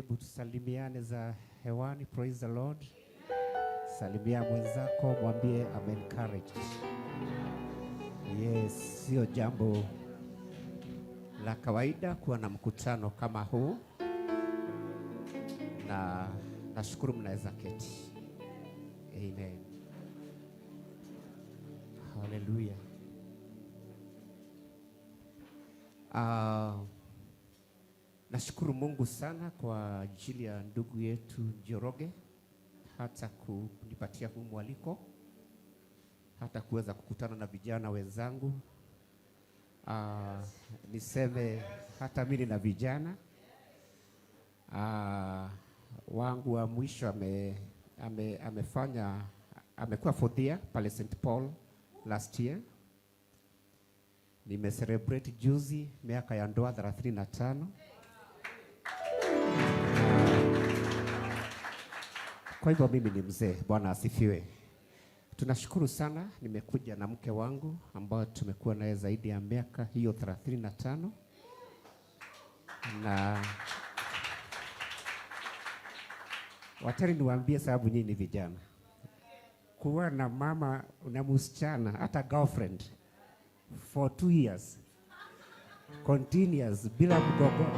Hebu tusalimiane za hewani. Praise the Lord. Salimia mwenzako, mwambie I'm encouraged. Yes, sio jambo la kawaida kuwa na mkutano kama huu, na nashukuru mnaweza keti. Amen. Hallelujah. Nashukuru Mungu sana kwa ajili ya ndugu yetu Njoroge hata kunipatia huu mwaliko, hata kuweza kukutana na vijana wenzangu. Niseme hata mimi na vijana wangu wa mwisho amefanya amekuwa fourth year pale St Paul last year. Nimecelebrate juzi miaka ya ndoa 35. Kwa hivyo mimi ni mzee. Bwana asifiwe. Tunashukuru sana, nimekuja na mke wangu ambao tumekuwa naye zaidi ya miaka hiyo 35, na watari niwaambie, sababu nyinyi ni vijana, kuwa na mama na msichana hata girlfriend for 2 years continuous bila mgogoro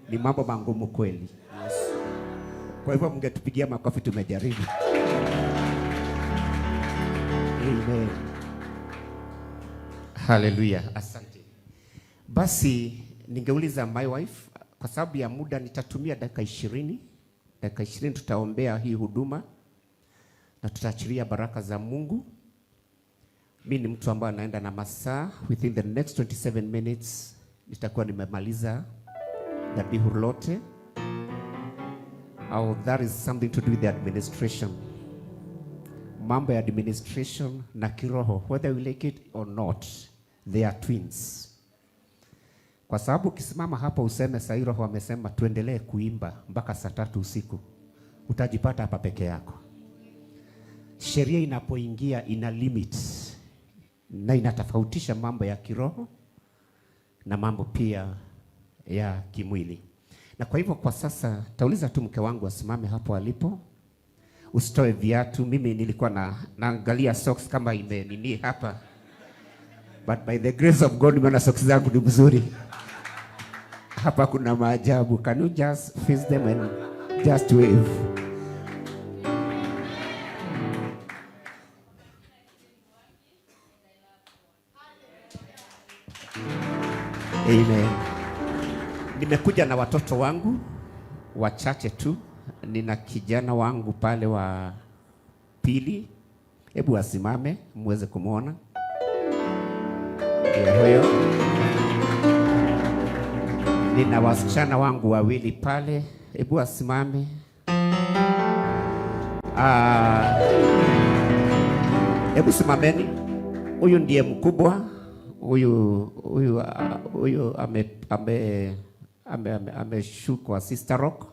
ni mambo mangumu kweli. Yes. Kwa hivyo mngetupigia makofi, tumejaribu. Amen. Hallelujah. Asante. Basi ningeuliza my wife, kwa sababu ya muda nitatumia dakika 20. Dakika 20 tutaombea hii huduma na tutaachilia baraka za Mungu. Mi ni mtu ambaye anaenda na masaa. Within the next 27 minutes nitakuwa nimemaliza dhabihu lote. Au that is something to do with the administration. Mambo ya administration na kiroho, whether we like it or not, they are twins. Kwa sababu ukisimama hapa useme sahi roho amesema tuendelee kuimba mpaka saa 3 usiku, utajipata hapa peke yako. Sheria inapoingia ina limit na inatofautisha mambo ya kiroho na mambo pia ya kimwili. Na kwa hivyo kwa sasa tauliza tu mke wangu asimame hapo alipo. Usitoe viatu. Mimi nilikuwa naangalia socks kama ime nini hapa, but by the grace of God nimeona socks zangu ni mzuri. Hapa kuna maajabu. Can you just face them and just wave? Amen. Nimekuja na watoto wangu wachache tu. Nina kijana wangu pale wa pili, hebu asimame muweze kumuona. Ndiye huyo. Nina wasichana wangu wawili pale, hebu asimame. Hebu simameni. Huyu ndiye mkubwa. Huyu huyu ameshukwa Sister Rock.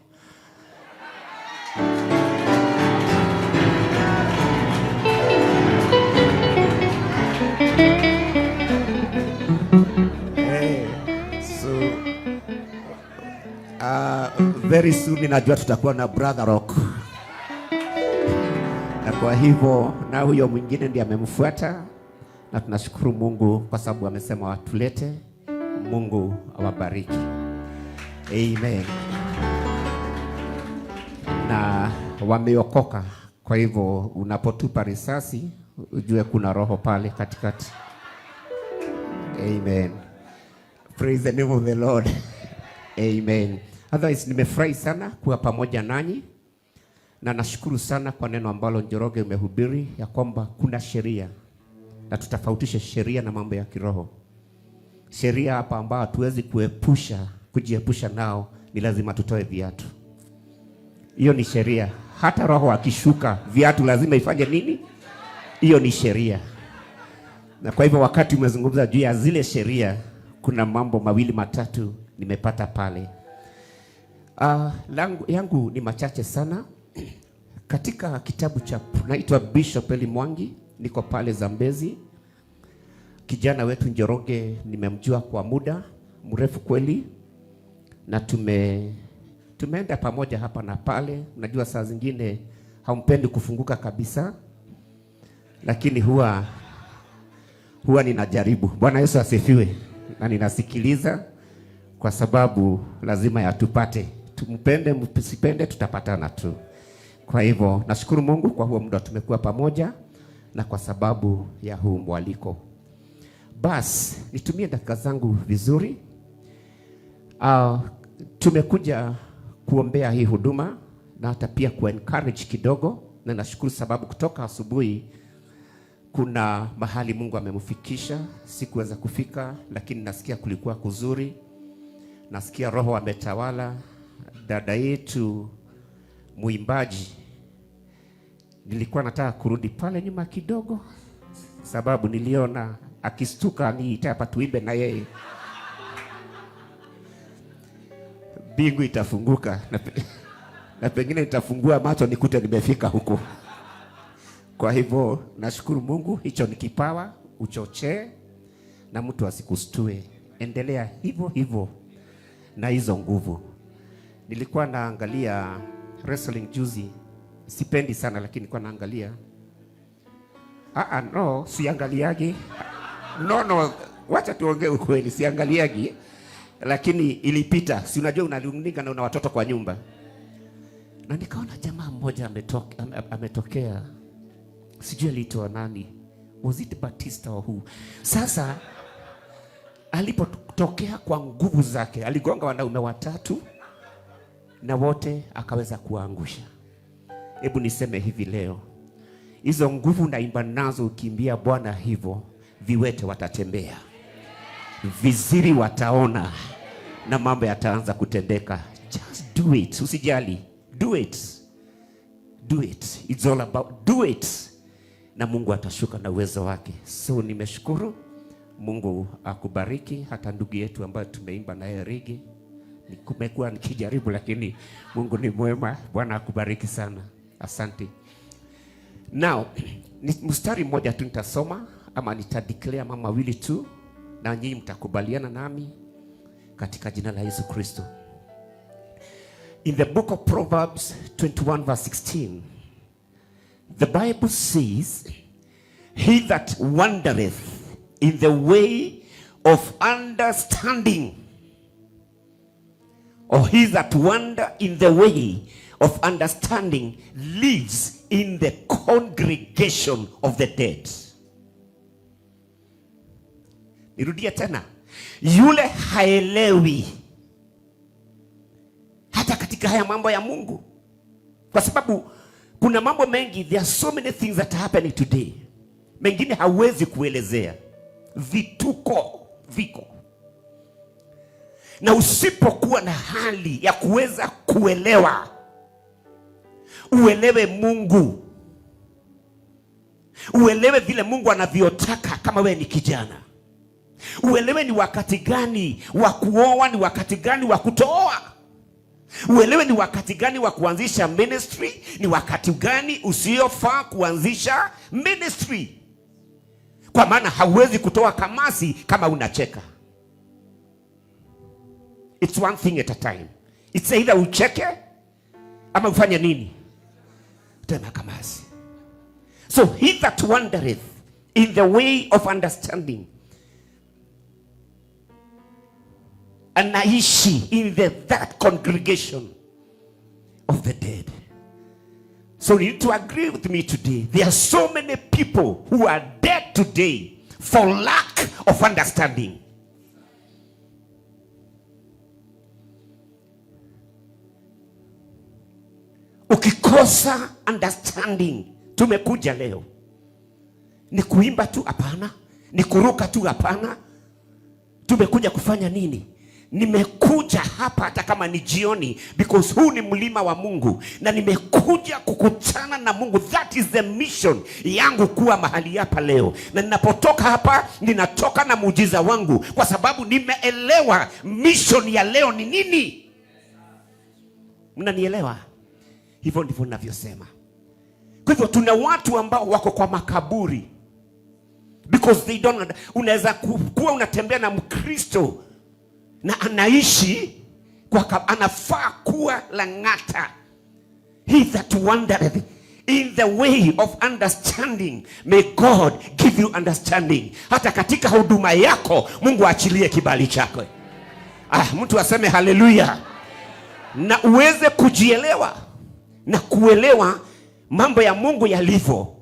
Hey, so very soon ninajua tutakuwa na Brother Rock, na kwa hivyo na huyo mwingine ndiye amemfuata, na tunashukuru Mungu kwa sababu amesema watulete. Mungu awabariki. Amen. Na wameokoka, kwa hivyo unapotupa risasi ujue kuna roho pale katikati. Amen. Praise the name of the Lord. Amen. Otherwise nimefurahi sana kuwa pamoja nanyi, na nashukuru sana kwa neno ambalo Njoroge umehubiri ya kwamba kuna sheria na tutafautishe sheria na mambo ya kiroho. Sheria hapa ambayo hatuwezi kujiepusha nao, ni lazima tutoe viatu. Hiyo ni sheria. Hata roho akishuka viatu lazima ifanye nini? Hiyo ni sheria. Na kwa hivyo wakati umezungumza juu ya zile sheria, kuna mambo mawili matatu nimepata pale. Yangu ni machache sana. Katika kitabu cha naitwa Bishop Eli Mwangi, niko pale Zambezi. Kijana wetu Njoroge nimemjua kwa muda mrefu kweli, na Tumeenda pamoja hapa na pale. Najua saa zingine hampendi kufunguka kabisa, lakini huwa ninajaribu. Bwana Yesu asifiwe. Na ninasikiliza kwa sababu lazima yatupate. Tumpende msipende, tutapatana tu. Kwa hivyo nashukuru Mungu kwa huo muda tumekuwa pamoja na kwa sababu ya huu mwaliko. Bas, nitumie dakika zangu vizuri. Tumekuja kuombea hii huduma na hata pia ku encourage kidogo, na nashukuru sababu kutoka asubuhi kuna mahali Mungu amemfikisha. Sikuweza kufika, lakini nasikia kulikuwa kuzuri. Nasikia Roho ametawala. Dada yetu muimbaji, nilikuwa nataka kurudi pale nyuma kidogo, sababu niliona akistuka niite hapa tuimbe na yeye, mbingu itafunguka na pengine nitafungua macho nikute nimefika huko. Kwa hivyo nashukuru Mungu, hicho ni kipawa, uchochee na mtu asikustue. Endelea hivyo hivyo na hizo nguvu. Nilikuwa naangalia wrestling juzi, sipendi sana lakini nilikuwa naangalia. Ah, no, siangaliagi. No, wacha tuongee ukweli, siangaliagi. Lakini ilipita, si unajua unalunika na una watoto kwa nyumba. Na nikaona jamaa mmoja ametokea, sijui aliitwa nani, was it Batista or who? Sasa alipotokea kwa nguvu zake, aligonga wanaume watatu na wote akaweza kuwaangusha. Hebu niseme hivi leo, hizo nguvu naimba nazo ukiimbia Bwana hivyo, viwete watatembea, viziri wataona, na mambo yataanza kutendeka. Just do it, usijali, do it, do it. It's all about do it, na Mungu atashuka na uwezo wake. So nimeshukuru Mungu akubariki, hata ndugu yetu ambayo tumeimba naye reggae. Nimekuwa nikijaribu lakini Mungu ni mwema. Bwana akubariki sana. Asante. Now, ni mstari mmoja tu nitasoma ama nitadeclare mama mawili tu na nyinyi mtakubaliana nami katika jina la Yesu Kristo. In the book of Proverbs 21 verse 16, the Bible says, "He that wandereth in the way of understanding, or he that wander in the way of understanding lives in the congregation of the dead." Nirudie tena, yule haelewi hata katika haya mambo ya Mungu, kwa sababu kuna mambo mengi, there are so many things that are happening today, mengine hauwezi kuelezea, vituko viko, na usipokuwa na hali ya kuweza kuelewa, uelewe Mungu, uelewe vile Mungu anavyotaka kama wewe ni kijana, uelewe ni wakati gani wa kuoa, ni wakati gani wa kutooa, uelewe ni wakati gani wa kuanzisha ministry, ni wakati gani usiofaa kuanzisha ministry, kwa maana hauwezi kutoa kamasi kama unacheka. It's one thing at a time. It's either ucheke ama ufanye nini? Tema kamasi. So he that wandereth in the way of understanding, anaishi in that congregation of the dead. So you need to agree with me today. There are so many people who are dead today for lack of understanding. Ukikosa understanding, tumekuja leo ni kuimba tu? Hapana. Ni kuruka tu? Hapana. Tumekuja kufanya nini? Nimekuja hapa hata kama ni jioni, because huu ni mlima wa Mungu na nimekuja kukutana na Mungu. That is the mission yangu kuwa mahali hapa leo, na ninapotoka hapa ninatoka na muujiza wangu, kwa sababu nimeelewa mission ya leo ni nini. Mnanielewa? Hivyo ndivyo ninavyosema. Kwa hivyo tuna watu ambao wako kwa makaburi because they don't. Unaweza kuwa unatembea na Mkristo na anaishi Kwa anafaa kuwa Lang'ata. He that wandereth in the way of understanding, may God give you understanding. Hata katika huduma yako Mungu aachilie kibali chako. Ah, mtu aseme haleluya. Na uweze kujielewa na kuelewa mambo ya Mungu yalivyo.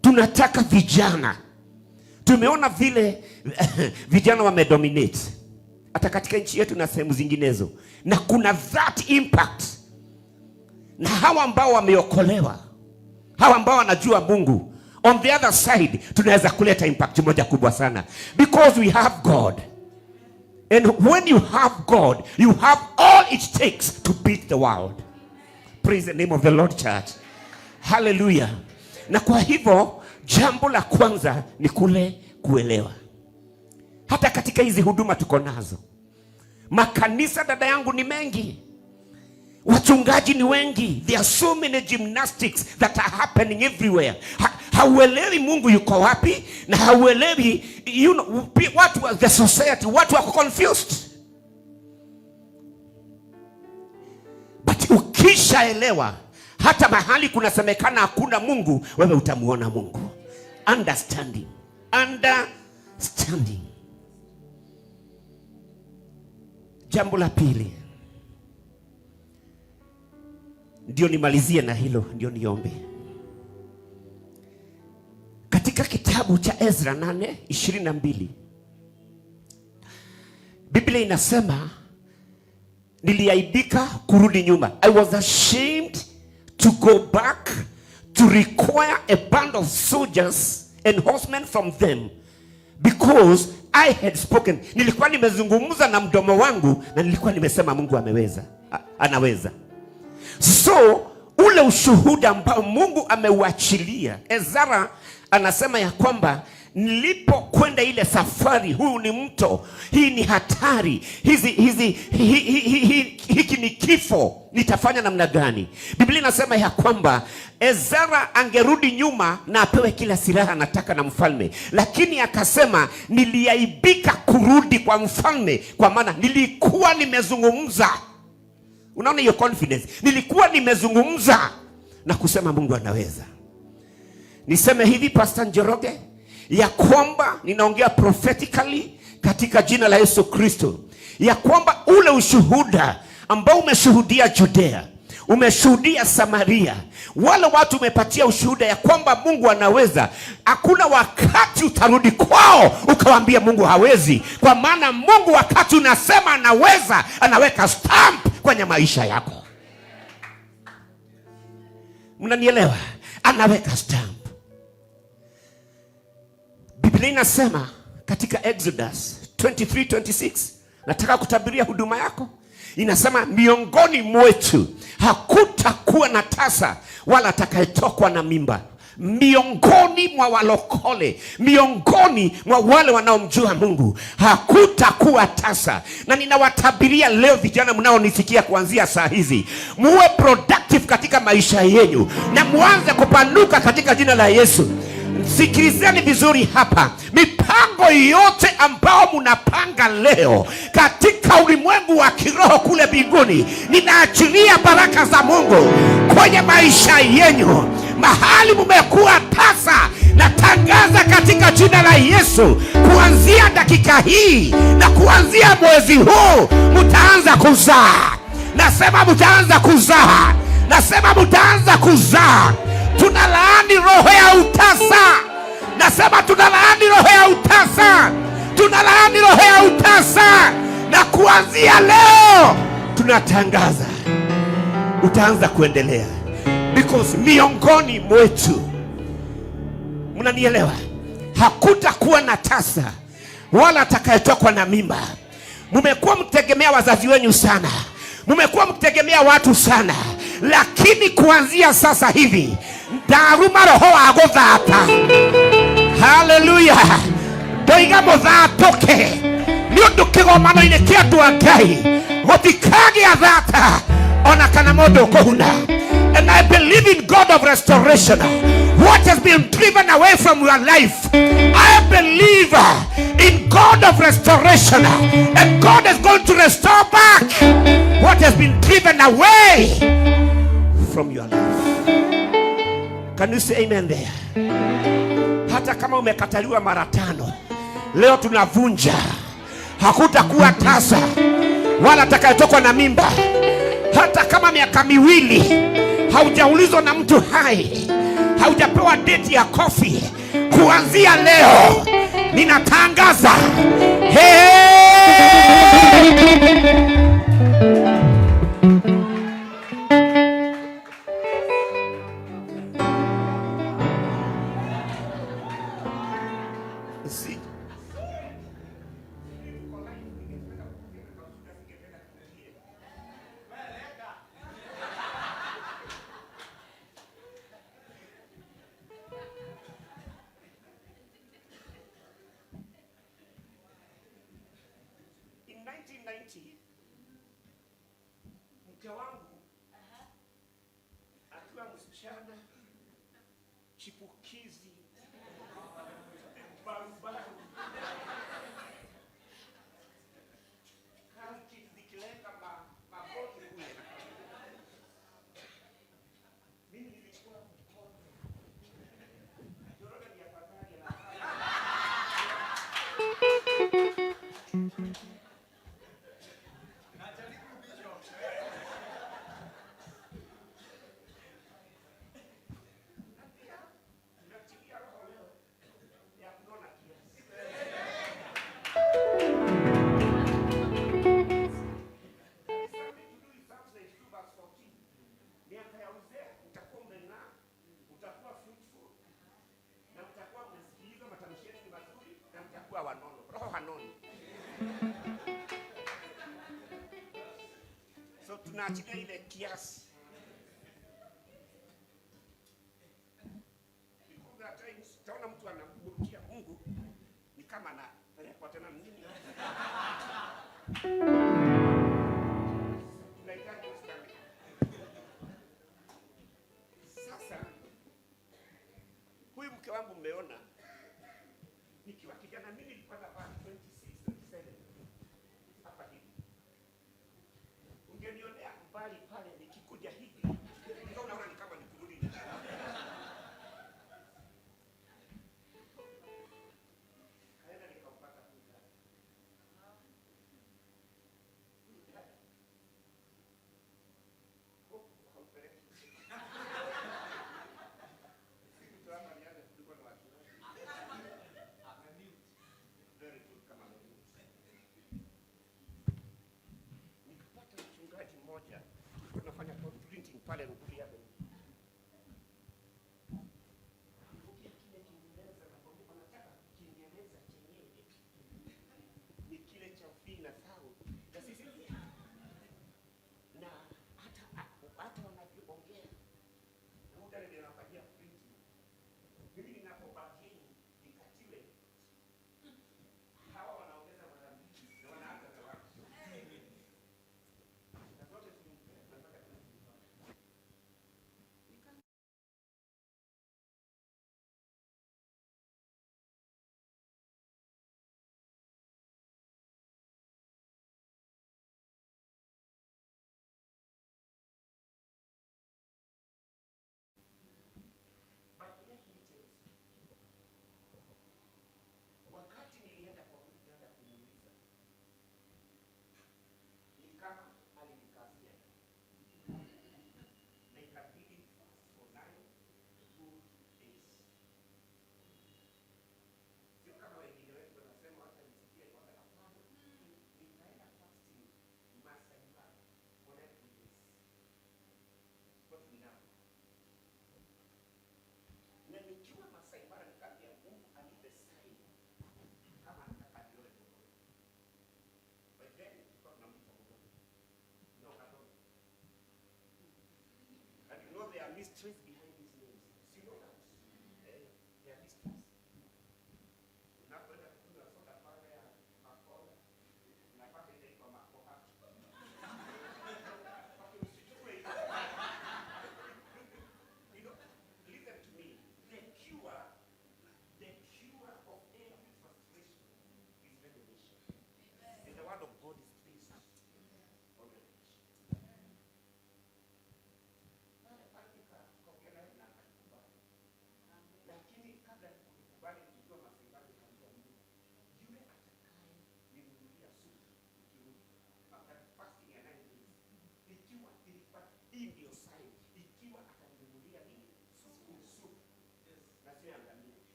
Tunataka vijana, tumeona vile vijana wamedominate hata katika nchi yetu na sehemu zinginezo, na kuna that impact. Na hawa ambao wameokolewa, hawa ambao wanajua Mungu, on the other side tunaweza kuleta impact moja kubwa sana, because we have God, and when you have God, you have all it takes to beat the world. Praise the name of the Lord, church. Hallelujah. Na kwa hivyo jambo la kwanza ni kule kuelewa. Hata katika hizi huduma tuko nazo, makanisa, dada yangu, ni mengi, wachungaji ni wengi. There are so many gymnastics that are happening everywhere. Hauelewi Mungu yuko wapi na hauelewi watu the society, watu wako confused. But ukishaelewa, hata mahali kunasemekana hakuna Mungu, wewe utamuona Mungu. Understanding, understanding. Jambo la pili, ndio nimalizie na hilo, ndio niombe. Katika kitabu cha Ezra 8:22 Biblia inasema niliaibika kurudi nyuma. I was ashamed to go back to require a band of soldiers and horsemen from them because I had spoken. Nilikuwa nimezungumza na mdomo wangu na nilikuwa nimesema Mungu ameweza, anaweza. So ule ushuhuda ambao Mungu ameuachilia, Ezra anasema ya kwamba nilipokwenda ile safari, huu ni mto, hii ni hatari, hizi hizi hi, hi, hi, hi, hiki ni kifo, nitafanya namna gani? Biblia inasema ya kwamba Ezra angerudi nyuma na apewe kila silaha anataka na mfalme, lakini akasema niliaibika kurudi kwa mfalme, kwa maana nilikuwa nimezungumza. Unaona hiyo confidence, nilikuwa nimezungumza na kusema Mungu anaweza. Niseme hivi, Pastor Njoroge, ya kwamba ninaongea prophetically katika jina la Yesu Kristo, ya kwamba ule ushuhuda ambao umeshuhudia Judea, umeshuhudia Samaria, wale watu umepatia ushuhuda ya kwamba Mungu anaweza, hakuna wakati utarudi kwao ukawaambia Mungu hawezi, kwa maana Mungu wakati unasema anaweza, anaweka stamp kwenye maisha yako. Mnanielewa? Anaweka stamp. Biblia inasema katika Exodus 23:26, nataka kutabiria huduma yako. Inasema miongoni mwetu hakutakuwa na tasa wala atakayetokwa na mimba. Miongoni mwa walokole, miongoni mwa wale wanaomjua Mungu hakutakuwa tasa. Na ninawatabiria leo vijana mnaonisikia kuanzia saa hizi, muwe productive katika maisha yenu na muanze kupanuka katika jina la Yesu. Sikilizeni vizuri hapa, mipango yote ambao mnapanga leo katika ulimwengu wa kiroho kule mbinguni, ninaachilia baraka za Mungu kwenye maisha yenu. Mahali mumekuwa tasa, natangaza katika jina la Yesu, kuanzia dakika hii na kuanzia mwezi huu mtaanza kuzaa. Nasema mtaanza kuzaa, nasema mtaanza kuzaa. Tunalaani roho ya utasa, nasema tunalaani roho ya utasa, tunalaani roho ya utasa, na kuanzia leo tunatangaza utaanza kuendelea, because miongoni mwetu, mnanielewa, hakutakuwa na tasa wala atakayetokwa na mimba. Mumekuwa mkitegemea wazazi wenyu sana, mumekuwa mkitegemea watu sana, lakini kuanzia sasa hivi ndaruma roho wa guthata. Haleluya! Ndoiga muthatuke ni undu kigomano-ini kia andu a Ngai gutikagia thata ona kana mundu ukuhuna. And I believe in God of restoration. what has been driven away from your life. I believe in God of restoration, and God is going to restore back what has been driven away from your life. Can you say amen there? Hata kama umekataliwa mara 5, leo tunavunja. Hakutakuwa tasa wala atakayetokwa na mimba. Hata kama miaka 2 haujaulizwa na mtu hai, haujapewa date ya kofi, kuanzia leo ninatangaza, hey! See? In 1990, mke wangu akiwa msichana chipukizi barubaru, kanki zikilenga magoti kule, mimi nilikuwa mkono. Joroge ni afadhali na miaka ya uzee utakuwa umeng'aa, utakuwa fruitful, na utakuwa umesikiliza matamshi yetu mazuri, na mtakuwa wanono. Roho hanoni. So tunaachilia ile kiasi. Because there are times utaona mtu anamrukia Mungu ni kama anapelekwa tena nini. Tunahitaji stamina. Sasa huyu mke wangu mmeona nikiwa kijana, mimi nilikuwa navaa 26, 27 hapa hivi. Ungenionea mbali pale nikikuja hivi, ulikuwa unaona ni kama nikurudi nyuma. Kaenda nikampata huyu dada. Huyu dada. Hope hampeleki. Siku tu hapa nianze kulikuwa na watu wengi. Very good kama amemute. Nikapata mchungaji mmoja, tulikuwa tunafanya printing pale Ruguri Avenue. Nikiongea kile Kiingereza nakwambia wanataka Kiingereza chenyewe. Ni kile cha ufii na sau. Na sisi na hata wanavyoongea. Na muda ndio anafanyia printing. Mimi ninapobargain nikatiwe, hawa wanaongeza mara 2 na wanaanza na watu. Na zote tulimpea, tunataka tulipa. But let me tell you something. Wakati nilienda kwa huyu dada kumuuliza, ni kama alinikazia na ikabidi fast for 9 good days. Sio kama wengine wetu wanasema wacha nisikie kwa hapana. Nikaenda fasting Masai Mara for 9 good days. What we now. Na nikiwa Masai Mara nikaambia Mungu anipe sign kama anataka nioe Mungu. By then tulikuwa tunamuita Mungu. No, Kadoni. And you know there are mysteries behind these names. You know that? There are mysteries. Unapoenda kunywa soda pale ya Makola, unapata inaitwa Makoha. Okay, usichukue hiyo. You know, listen to me.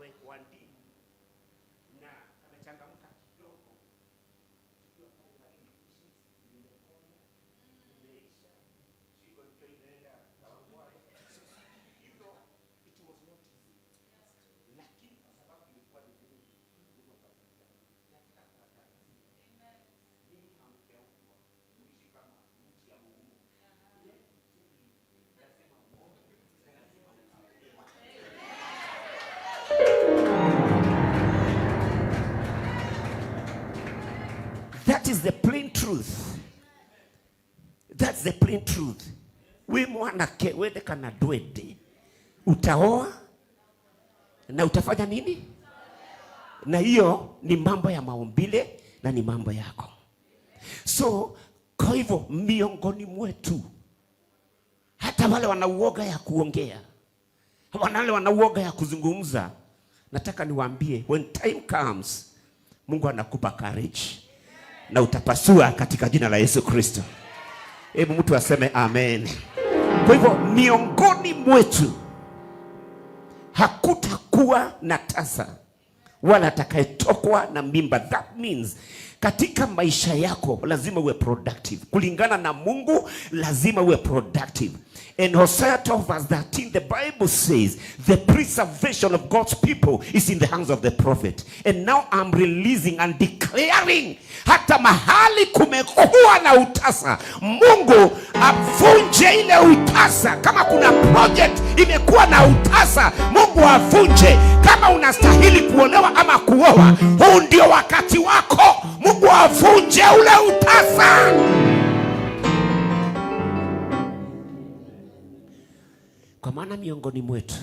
Kamewekwa ndi na kamechangamka kidogo, tukiwa pale Malindi, nimepona, imeisha, shingo ndio inaenda Kawangware. So, it was not easy, lakini kwa sababu ilikuwa ni Mungu, Mungu akasaidia. Nataka kuwatangazia, mimi hamjaumbwa kuishi kama mti ya Mungu. Let me tell you, lazima uombe na lazima utaolewa. That is the plain truth. That's the plain truth. We mwanake wende kana ndwende, utaoa na utafanya nini? Na hiyo ni mambo ya maumbile na ni mambo yako. So kwa hivyo miongoni mwetu hata wale wanauoga ya kuongea, wale wanauoga ya kuzungumza, nataka niwaambie, when time comes, Mungu anakupa courage na utapasua katika jina la Yesu Kristo. Hebu mtu aseme amen. Kwa hivyo miongoni mwetu hakutakuwa na tasa wala atakayetokwa na mimba. That means katika maisha yako lazima uwe productive. Kulingana na Mungu lazima uwe productive. In Hosea 12 verse 13, the Bible says the preservation of God's people is in the hands of the prophet. And now I'm releasing and declaring, hata mahali kumekuwa na utasa, Mungu avunje ile utasa. Kama kuna project imekuwa na utasa, Mungu avunje. Kama unastahili kuolewa ama kuoa, huu ndio wakati wako. Mungu avunje ule utasa. Kwa maana miongoni mwetu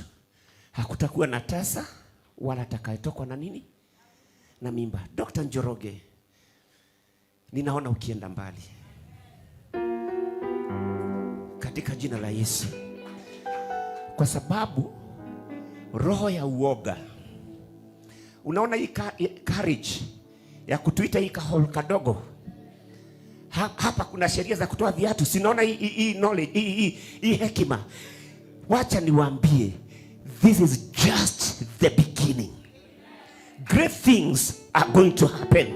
hakutakuwa na tasa wala atakayetokwa na nini? Na mimba. Dr. Njoroge, ninaona ukienda mbali katika jina la Yesu, kwa sababu roho ya uoga, unaona hii courage ya kutuita hii kahol kadogo hapa, kuna sheria za kutoa viatu. Sinaona hii knowledge, hii hekima. Wacha niwaambie, this is just the beginning. Great things are going to happen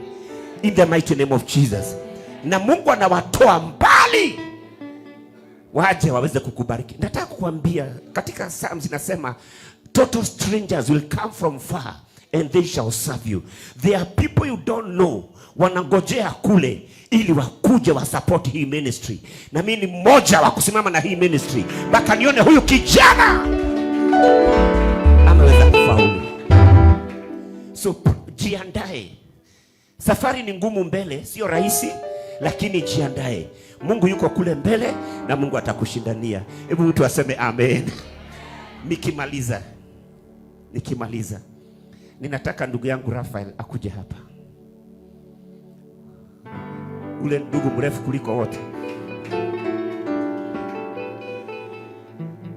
in the mighty name of Jesus. Na Mungu anawatoa mbali waje waweze kukubariki. Nataka kukuambia katika Psalms inasema total strangers will come from far and they shall serve you. There are people you don't know wanangojea kule ili wakuje wa support hii ministry. Na mimi ni mmoja wa kusimama na hii ministry mpaka nione huyu kijana ameweza kufaulu. So jiandae. Safari ni ngumu mbele, sio rahisi, lakini jiandae. Mungu yuko kule mbele na Mungu atakushindania. Hebu mtu aseme amen. Nikimaliza ninataka ndugu yangu Raphael akuje hapa, ule ndugu mrefu kuliko wote.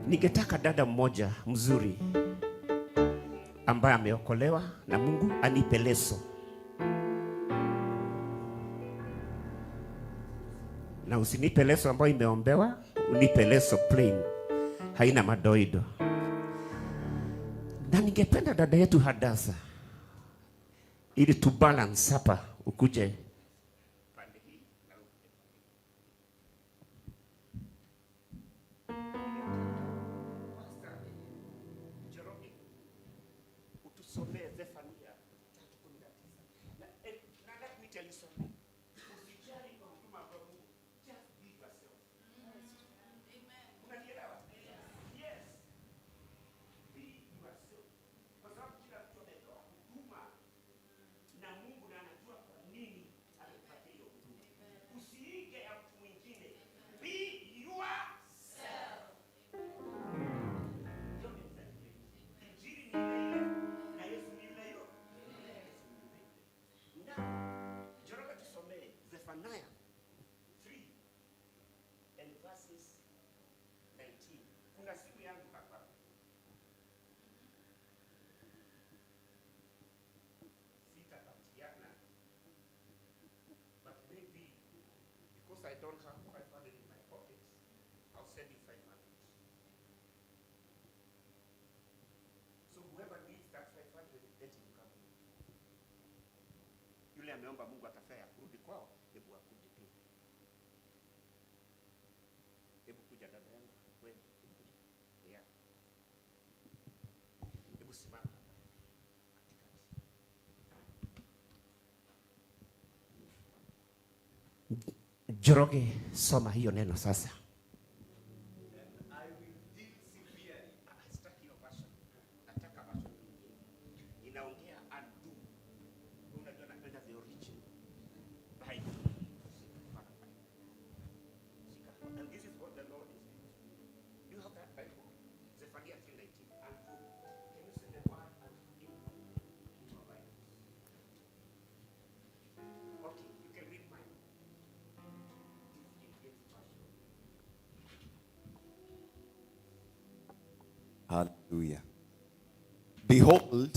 Ningetaka dada mmoja mzuri ambaye ameokolewa na Mungu anipe leso, na usinipe leso ambayo imeombewa, unipe leso plain, haina madoido. Na ningependa dada yetu Hadasa, ili tu balance hapa, ukuje pande hii na ukuje pande hii. Pastor Njoroge, utusomee Zephania 3:19. Na let me tell you something. Usijali kwa huduma ambayo Mungu, just be yourself. Unanielewa? Yes. Be yourself. Kwa sababu kila mtu amepewa huduma na Mungu na anajua kwa nini amekupatia hiyo huduma. Usiige ya mtu mwingine. Be yourself. Don't exaggerate. Injili ni ile ile na Yesu ni yule yule. Yesu ni yule yule. Now, Njoroge tusomee Zephaniah 3 and verses 19. Kuna simu yangu hapa. Sitapatiana. But maybe because I don't have 500 in my pocket, I'll send you 500. So whoever needs that 500, Yule ameomba Mungu atafea ya kurudi kwao, hebu akuje pia. Hebu kuja dada yangu, wewe, hebu kuja. Yeah. Hebu simama hapa katikati. Njoroge, soma hiyo neno sasa. And I will deal severely. Ah, sitaki hiyo version. Nataka version nyingine. Inaongea undo. Unajua napenda the origin. Bible. Shika hapa. Shika hapa. And this is what the Lord is doing to me. Do you have that Bible? Zephaniah 3:19. Undo. Can you say the word undo in your Bibles? Okay, you can read mine. This is King James Version. Hallelujah. Behold,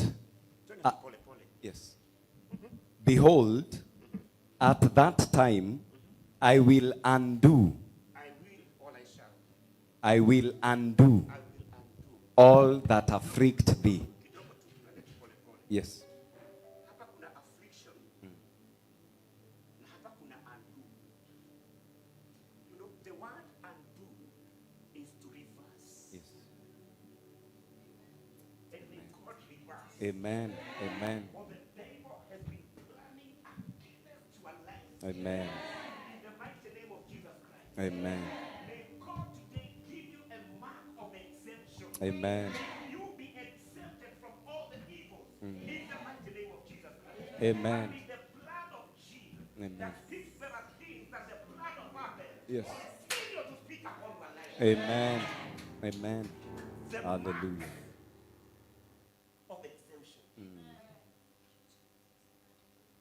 Twende pole pole. Yes. Behold, at that time I will undo, I will all I shall. I will undo I will undo. all that afflict thee. Kidogo tu, twende tu pole pole. Yes. Hapa kuna affliction na hapa kuna undo. You know, the word undo is to reverse. Yes. And may God reverse. Amen. Amen. What the devil has been planning against your life. Amen. In the mighty name of Jesus Christ. Amen. May God today give you a mark of exemption. Amen. May you be exempted from all the evils in the mighty name of Jesus Christ. Amen. And in the blood of Jesus Amen. that speaks better things than the blood of Abel. Yes. Continue to speak upon your life. Amen. Amen. The mark Hallelujah. of exemption.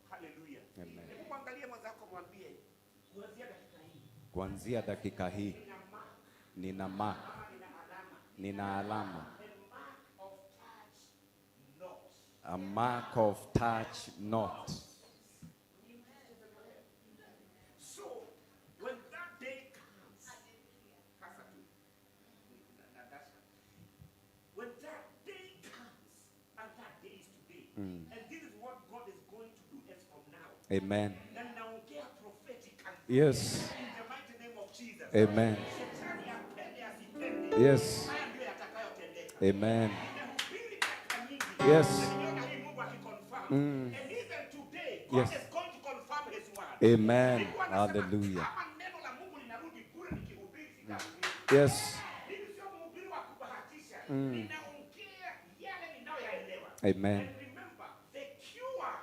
Hallelujah. Amen. Hebu mwangalie mwenzako mwambie kuanzia dakika hii Kuanzia dakika hii nina mark nina mark, ama nina alama. Nina alama, A mark of touch not. A mark of touch not. So when that day comes, hasa tu, Natasha, when that day comes, and that day is today, and this is what God is going to do as from now. Amen. Na naongea prophetically. Yes. In the mighty name of Jesus. Amen. Shetani apende asipende. Yes. Haya ndio yatakayotendeka. Amen. Nimehubiri miaka mingi. Yes. Na nimeona hii Mungu akiconfirm. And even today, God Yes. is going to confirm his word. Amen. Nilikuwa nasema, Hallelujah. kama neno la Mungu linarudi bure nikihubiri sitahubiri. Yes. Mimi sio mhubiri wa kubahatisha. Ninaongea yale ninayoyaelewa. Amen. And remember, the cure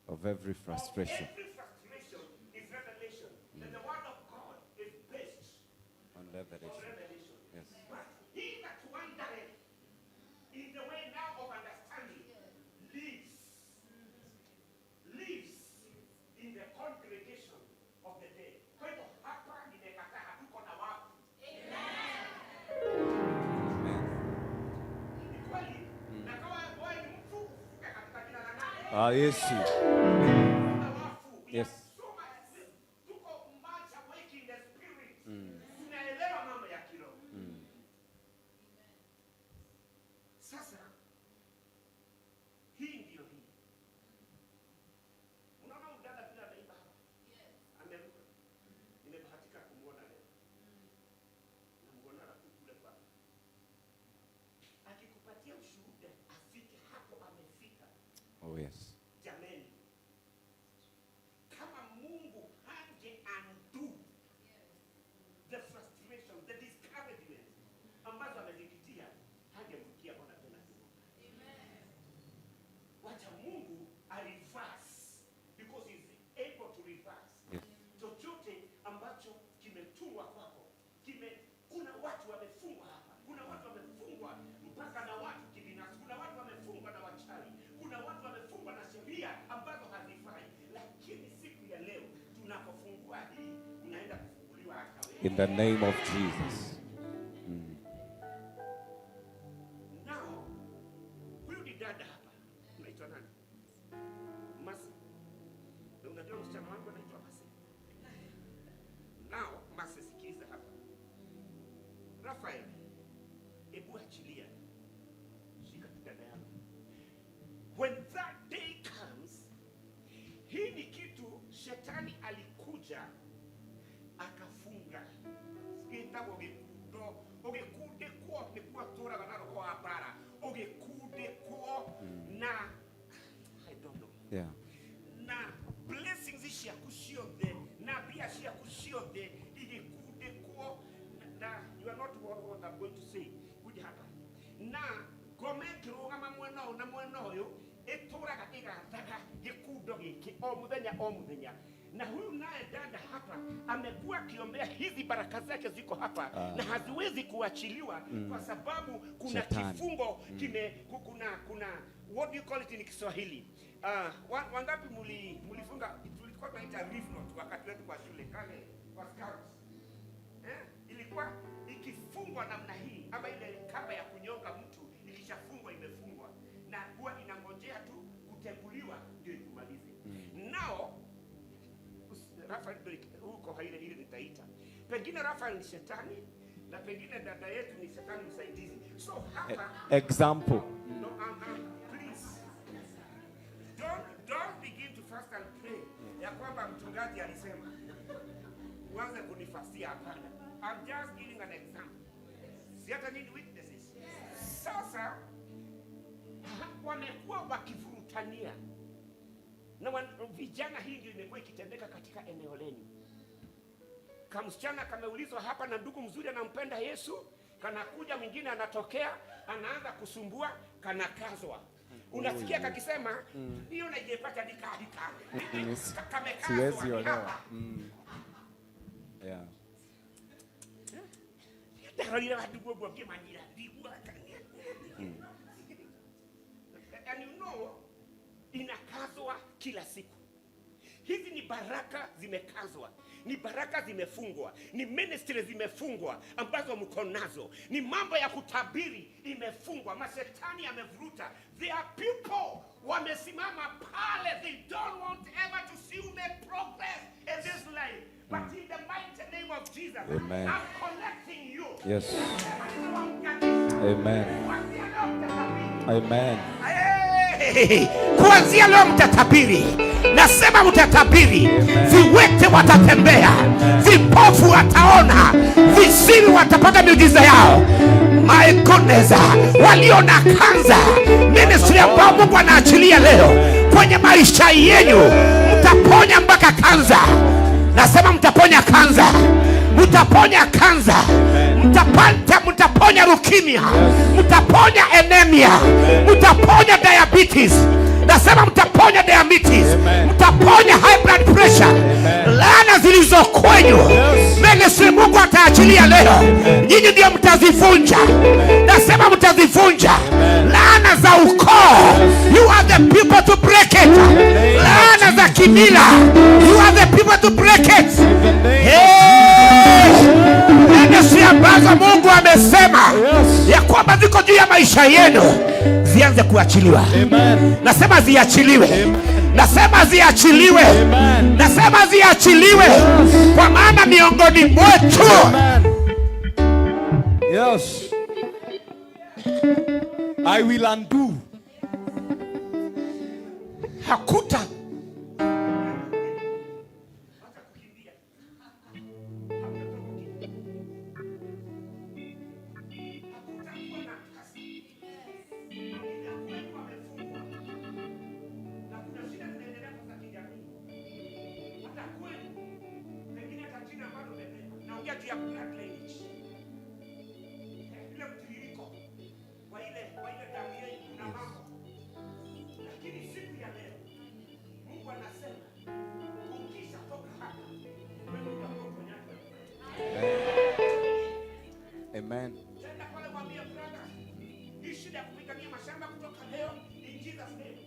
Of every of frustration. every frustration is revelation. And the word of God is based On on revelation. revelation. Yes. But he that wandereth in the way now of understanding lives in the congregation of the dead. Kwa hivyo hapa nimekataa, hatuko na wafu. Amen. Ni kweli, na kama wewe ni mfu, ufufuke katika jina la nani? Ah, Yesu. Kuna wafu. We Yes. are so much, tuko much awake in the spirit. Tunaelewa mambo ya kiroho. Sasa hii ndio hii. Unaona huyu dada vile ameimba hapa? Ameruka. Nimebahatika kumuona leo. Namuona tu kule kwa. Akikupatia ushuhuda afike hapo amefika. Oh, yes. Jameni, kama Mungu hange undo the frustration, the discouragement ambazo amezipitia, hangemrudia Bwana tena kiroho. Wacha Mungu a reverse because he's able to reverse. Yes. Chochote ambacho kimetungwa kwako, kuna watu wamefungwa hapa, kuna watu wamefungwa mpaka na watu kibinafsi, kuna watu wamefungwa na wachawi, kuna watu wamefungwa na sheria ambazo hazifai, lakini siku ya leo tunapofungua hii, unaenda kufunguliwa hata wewe. In the name of Jesus. Now, huyu ni dada hapa, unaitwa nani? Masi. Na unajua msichana wangu anaitwa Masi. Now, Masi, sikiliza hapa. Rafael, hebu achilia. Shika tu dada yangu. When that day comes, Ũgĩkundĩkwo nĩkuo tũraga na roho wa mbara, ũgĩkundĩkwo na I don't know, na blessings ciaku ciothe na mbia ciaku ciothe igĩkundĩkwo na you are not what I'm going to say. Kuja hapa na ngome ĩkĩrũgama mwena ũyũ na mwena ũyũ, ĩtũraga ĩgathaga gĩkundo gĩkĩ o mũthenya o mũthenya. Na huyu naye dada hapa amekuwa akiombea hizi baraka zake ziko hapa na haziwezi kuachiliwa kwa sababu kuna Shetani. Kifungo kime kuna, what do you call it in Kiswahili? Wangapi mulifunga, tulikuwa tunaita reef knot wakati wetu kwa shule kale kwa scouts, eh? Ilikuwa ikifungwa namna hii, ama ile kamba ya kunyonga mtu ikishafungwa imefungwa na huwa inangojea tu kuteguliwa ndio ikumalize. Nao Rafael ndio huko ile ile nitaita. Pengine Rafael ni shetani na pengine dada yetu ni shetani msaidizi. So hapa Example. No, please. Don't begin to fast and pray ya kwamba mchungaji alisema uanze kunifasia. Hapana. I'm just giving an example. Si hata need witnesses. Sasa wamekuwa wakivurutania na vijana, hii ndio imekuwa ikitendeka katika eneo lenu. Kamsichana kameulizwa hapa na ndugu mzuri anampenda Yesu, kanakuja mwingine anatokea anaanza kusumbua, kanakazwa. Unasikia kakisema hiyo naijepata nikahika kamekazwa Siwezi ni olewa. hapa. Yeah. Ndarorire wandugu ũguo ngĩmanyira ndigua. And inakazwa kila siku. Hizi ni baraka zimekazwa, ni baraka zimefungwa, ni ministry zimefungwa ambazo mko nazo, ni mambo ya kutabiri imefungwa, mashetani yamevuruta. There are people wamesimama pale, they don't want ever to see you make progress in this life. But in the mighty name of Jesus, Amen. I'm connecting you. Yes. Nawaunganisha. Amen. Kuanzia leo mtatabiri. Amen. Hey, kuanzia leo mtatabiri, nasema mtatabiri. Viwete watatembea, vipofu wataona, viziwi watapata miujiza yao. My goodness, walio na kansa, ministry ambao Mungu anaachilia leo kwenye maisha yenu, mtaponya mpaka kansa. Nasema mtaponya kansa, mtaponya kansa, mtapata, mtaponya leukemia, mtaponya anemia, mtaponya diabetes. Nasema mtaponya diabetes, mtaponya high blood pressure. Laana zilizo kwenyu, ministry Mungu ataachilia leo, nyinyi ndio mtazivunja. Nasema mtazivunja laana za ukoo. You are the people to break it. Laana za kimila, you are the people to break it. Hey! Ministry ambazo Mungu amesema ya kwamba ziko juu ya maisha yenu zianze kuachiliwa. Amen. Nasema ziachiliwe. Nasema ziachiliwe. Amen. Nasema ziachiliwe, kwa maana miongoni mwetu Amen. Yes. I will undo. Hakuta Acha kukimbia. Hakutakuwa na kasi. Wengine kwenu wamefungwa. Na kuna shida zinaendelea sasa kijamii. Hata kwenu, pengine hata jina ambalo umebeba. Naongea juu ya blood lineage. Ile mtiririko wa ile damu yenu na mambo. Lakini siku ya leo Mungu anasema ukishatoka hapa wewe utakuwa uponyaji wa Amen. Tenda pale mwambie brother, hii shida ya kupigania mashamba kutoka leo in Jesus name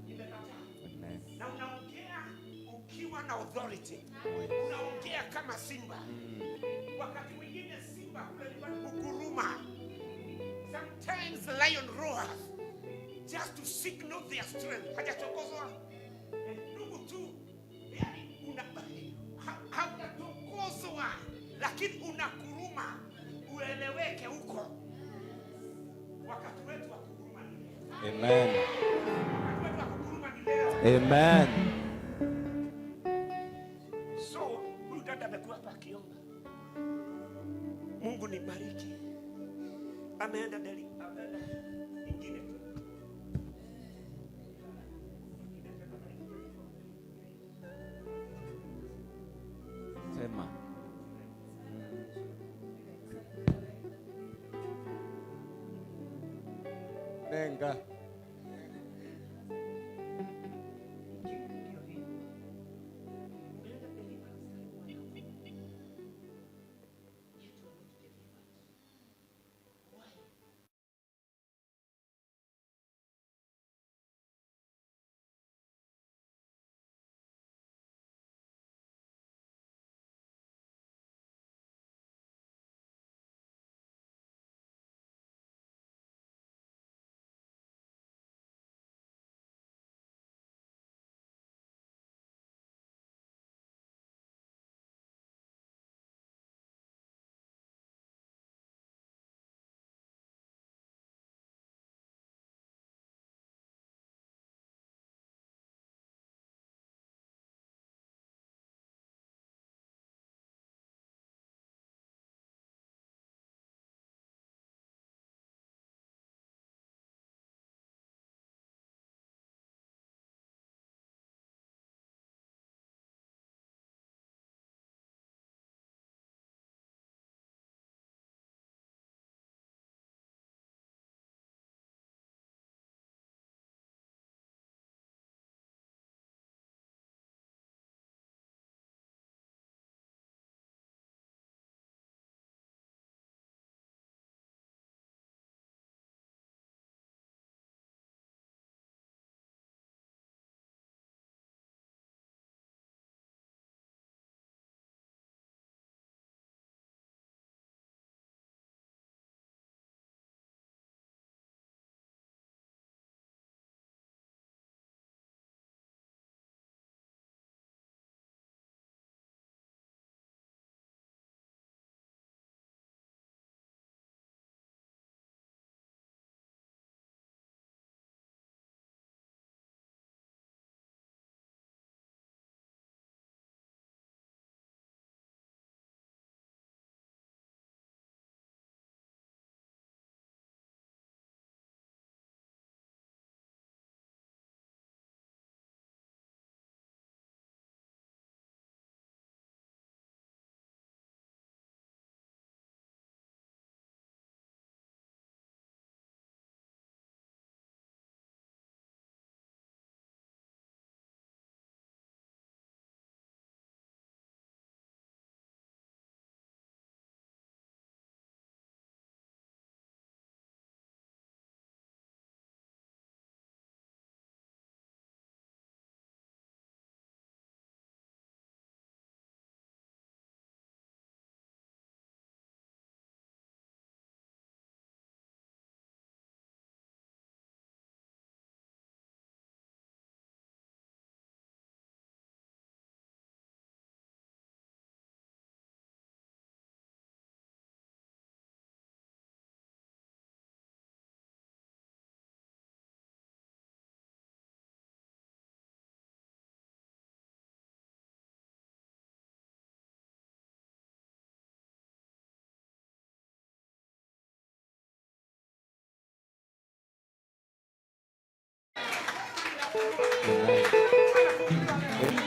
nimekataa. Amen. Na unaongea ukiwa na authority. Unaongea kama simba. Wakati mwingine simba kule nyumbani huguruma. Sometimes the lion roars just to signal their strength. Hajachokozwa. Ndugu tu, yani haujatokozwa lakini unaguruma ueleweke huko. Wakati wetu wa kuguruma ni leo. Amen. Wakati wetu wa kuguruma ni leo. Amen. So huyu dada amekuwa hapa akiomba. Mungu Mungu nibariki. Ameenda Delhi, ameenda ingine tu. Sema. Nenga. Ndio hii. Umeenda deliverance karibu mwaka mmoja. Yet you are not delivered. Why?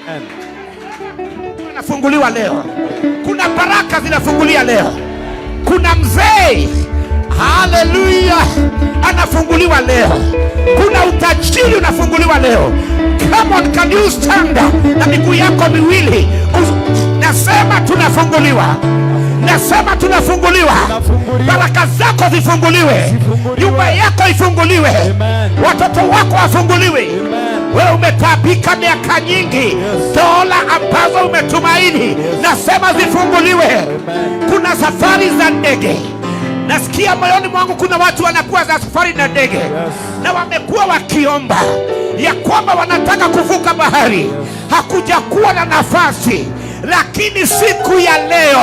Amen. Anafunguliwa leo. Kuna baraka zinafungulia leo. Kuna mzee, haleluya, anafunguliwa leo. Kuna utajiri unafunguliwa leo. Come on, can you stand na miguu yako miwili? Nasema tunafunguliwa. Nasema tunafunguliwa. Tunafunguliwa. Baraka zako zifunguliwe. Zifunguliwe. Nyumba yako ifunguliwe. Amen. Watoto wako wafunguliwe. Amen. Wewe umetaabika miaka nyingi. Dola ambazo umetumaini, nasema zifunguliwe. Amen. Kuna safari za ndege. Nasikia moyoni mwangu kuna watu wanakuwa za safari na ndege. Na wamekuwa wakiomba ya kwamba wanataka kuvuka bahari. Hakuja kuwa na nafasi, lakini siku ya leo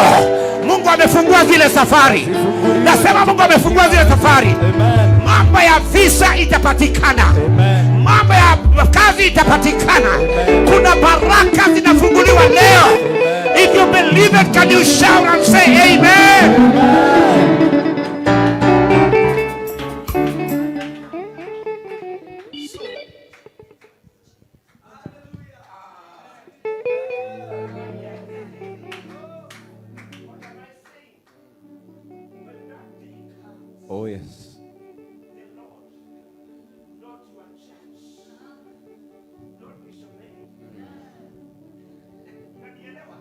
Mungu amefungua zile safari. Nasema Mungu amefungua zile safari. Amen. Mambo ya visa itapatikana. Amen. Mambo ya kazi itapatikana. Kuna baraka zinafunguliwa leo. If you believe it, can you shout and say amen? Amen. Oh, yes. The Lord, not your church, not Bishop Mary. Unanielewa?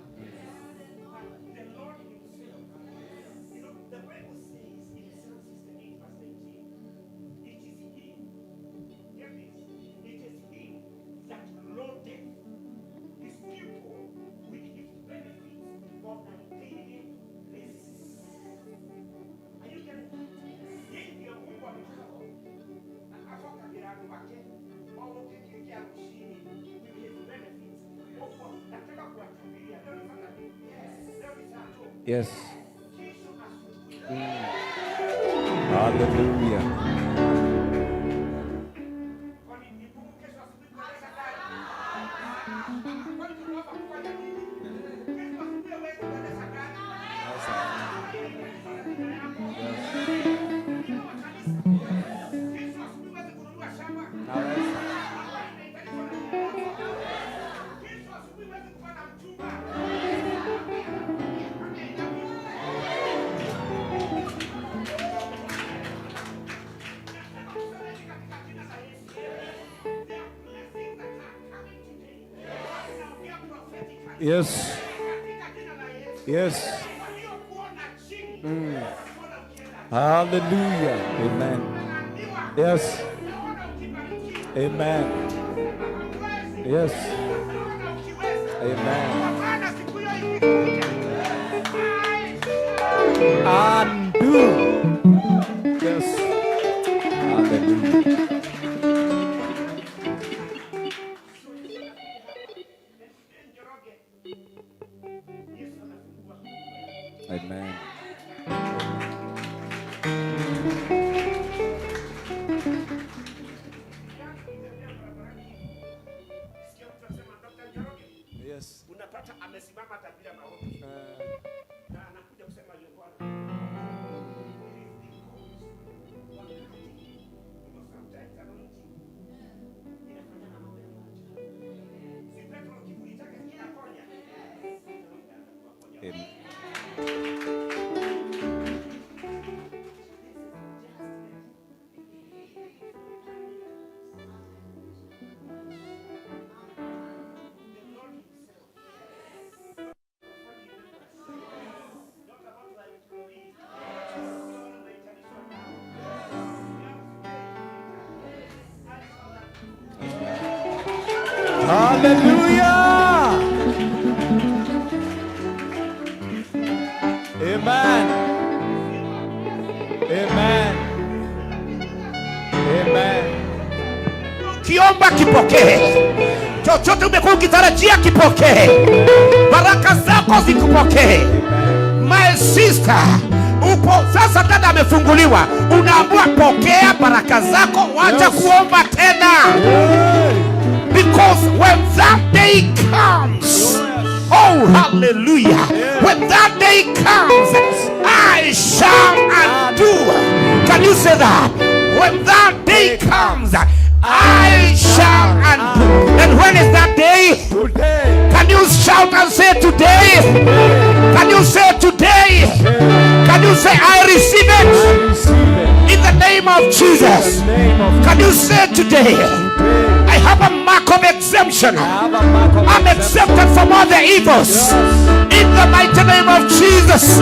But the Lord himself. The Bible says in Psalm 68 verse 19, it is he, hear this, it is he that loadeth his people with his benefits on a daily basis. Are you getting that? Yeye ndiyo Mungu wa mpango. Na akokagĩra andũ ake o gũkĩkĩ kĩa rũcinĩ with his benefits. Ũguo nataka kuwatabiria leo ni Saturday. Leo ni Sato. Yes. Kesho asubuhi Hallelujah. Kwani ni ngumu kesho asubuhi kuendesha gari? Kwani tunaomba kufanya nini? Kesho asubuhi huwezi kuendesha gari. Inua kanisa. Kesho asubuhi huwezi kununua shamba. Naweza. Kesho asubuhi huwezi kupata mchumba. Nataka kusema hivi katika jina la Yesu. There are blessings that are coming today. Naongea prophetically. Yes. Katika jina la Yesu. Yes. Waliokuona chini, watakuona ukienda. Hallelujah. Amen. Walaaniwa, Yes. wataona ukibarikiwa. Amen. Hauwezi. Yes. Wataona ukiweza. Amen. Kwa maana siku hiyo ikikuja, I Undo. Yes. Hallelujah. Njoroge, Yesu anafungua. Amen. Ukitembea barabarani hivi, sikia mtu akisema Dr. Njoroge, Yes. unapata amesimama hata bila maombi na anakuja kusema hiyo Bwana. It is because wakati, sometimes anointing inafanya mambo ya maajabu. Si Petro kivuli chake kinaponya. Amen. This is just the Lord himself. Family members. Not about your employee. Sio wale unaitanishwa nao. I saw that. Hallelujah. Amen. Amen. Amen. Ukiomba kipokee, chochote umekuwa ukitarajia kipokee, baraka zako zikupokee. My sister, upo sasa, dada amefunguliwa, unaambiwa pokea baraka zako, wacha Yes. kuomba tena, Hey. because when that day comes, oh hallelujah, when that day comes, I shall undo. Can you say that? When that day comes, I shall undo. And when is that day? Today. Can you shout and say today? Can you say today? Can you say I receive it I receive it. in the name of Jesus? In the name of Can you say today? Today. I have a mark of exemption. I have a mark of I'm exemption. exempted from all the evils. Yes. In the mighty name of Jesus,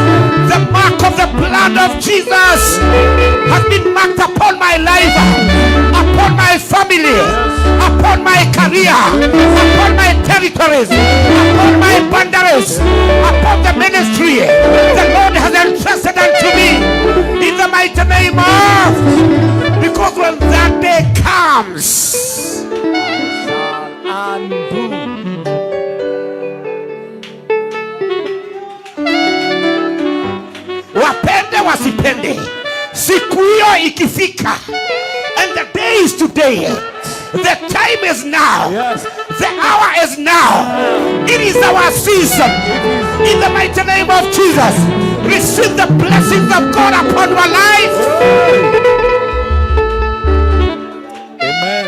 the mark of the blood of Jesus has been marked upon my life, upon my family, upon my career, upon my territories, upon my boundaries, upon the ministry the Lord has entrusted unto me. In the mighty name of, because when that day comes, Shall undo. Wapende wasipende, siku hiyo ikifika, and the day is today, the time is now, Yes. the hour is now, it is our season. In the mighty name of Jesus, receive the blessings of God upon your life. Amen.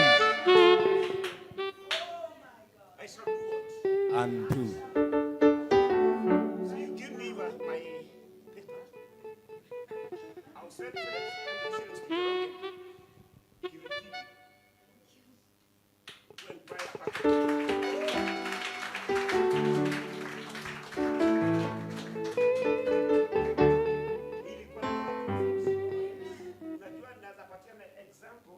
I shall do what? Undo. So you give me my paper. I'll Send 500 shillings to Njoroge. Kirikiri. Go and buy a packet. Ilikuwa ni Unajua naweza patiana example.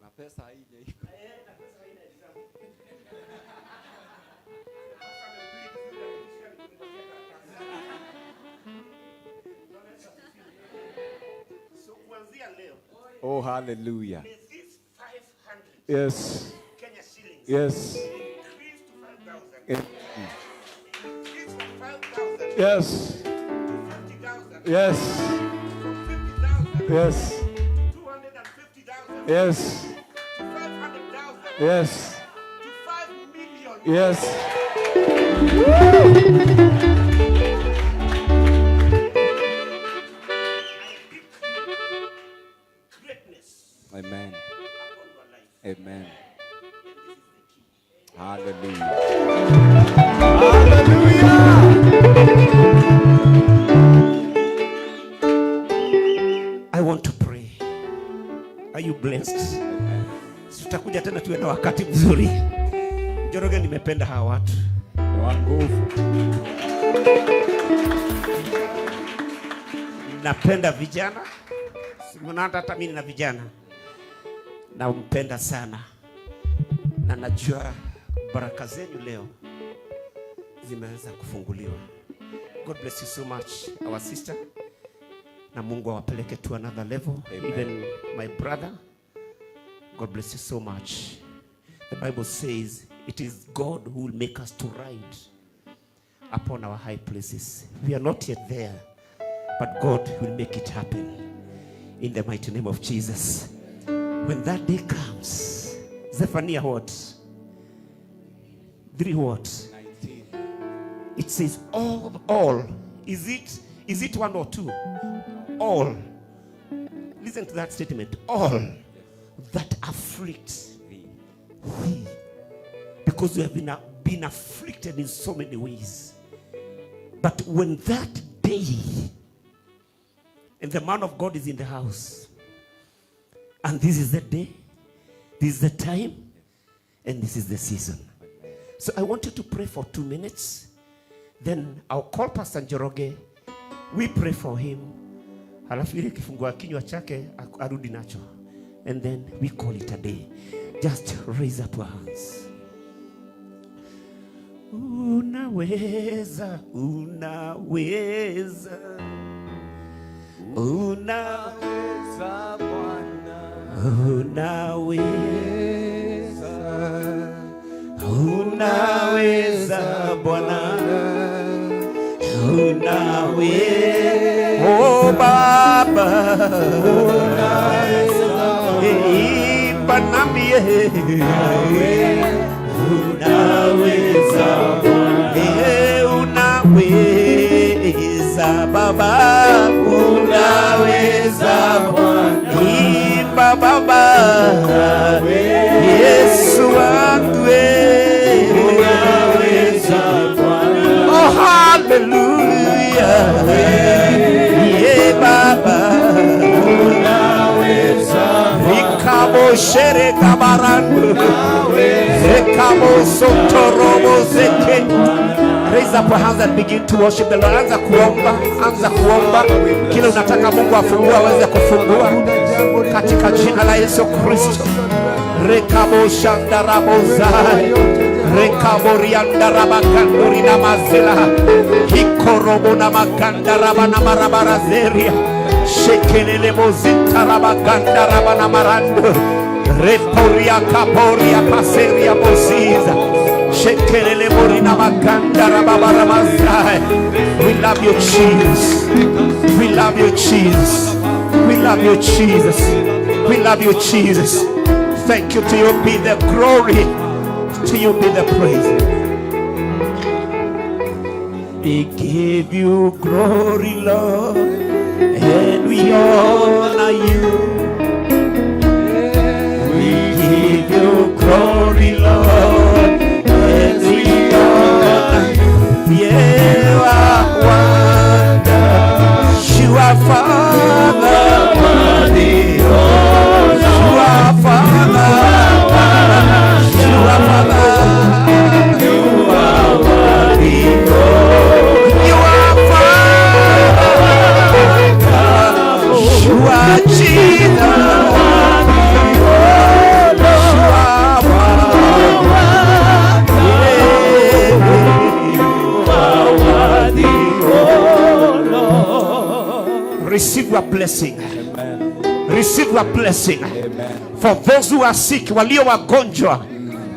Na pesa haija. Eh, na pesa haina example. Sasa amehubiri vizuri, amekwisha kunipatia karatasi. Bwana Yesu asifiwe. So kuanzia leo, Oh, hallelujah. may this 500 Kenya shillings increase to 5,000. Increase from 5,000 to 50,000. From 50,000 to 250,000. To 500,000. To 5 million. I decree greatness Amen. Upon your life. Amen. And this is the key. Hallelujah. Hallelujah. I want to pray. Are you blessed? Tutakuja tena tuwe na wakati mzuri. Njoroge, nimependa hawa watu. Ni wa nguvu. Napenda vijana. Mnaona hata mimi nina vijana. Nampenda sana. Na najua baraka zenu leo zimeweza kufunguliwa. God bless you so much, our sister. Na Mungu awapeleke to another level. Amen. Even my brother. God bless you so much. The Bible says it is God who will make us to ride upon our high places. We are not yet there, but God will make it happen in the mighty name of Jesus. When that day comes, Zephaniah what? 3 what? 19. It says all, all. Is it one or two? All. Listen to that statement. All that afflict Thee. Thee. Because we have been afflicted in so many ways. But when that day, and the man of God is in the house, and this is the day, this is the time, and this is the season. So I want you to pray for 2 minutes. Then I'll call Pastor Njoroge. We pray for him. Halafu ile kifungua kinywa chake arudi nacho. And then we call it a day. Just raise up your hands. Unaweza, unaweza. Unaweza Bwana. Unaweza. Unaweza Bwana. Unaweza. Oh Baba. Imba nami. Unaweza. Eh, unaweza Baba. Unaweza Bwana. Imba Baba. Yesu wangu. Unaweza Bwana. Oh, hallelujah. Yeah, Baba. Unaweza. Ikabo shere kabarandu. Ekabo sotorobo zeke. Raise up your hands and begin to worship the Lord. Anza kuomba, anza kuomba. Kile unataka Mungu afungue aweze kufungua katika jina la Yesu Kristo. Rekabo shandarabozai. Rekabo riandarabakanduri na mazela. Hikorobo na makandaraba na marabarazeria. Shekelele mozintarabaganda na marando. Reporia kaporia paseria mosiza. Shekelele morina maganda rababaramazai. We love you, Jesus. We love you, Jesus. We love you, Jesus. We love you, Jesus. Thank you. To you be the glory. To you be the praise. We give you glory, Lord, and we honor you. We give you glory, Lord, and we honor you. You are wonder, you are far. Receive your blessing. Amen. Receive your blessing. Amen. For those who are sick, walio wagonjwa,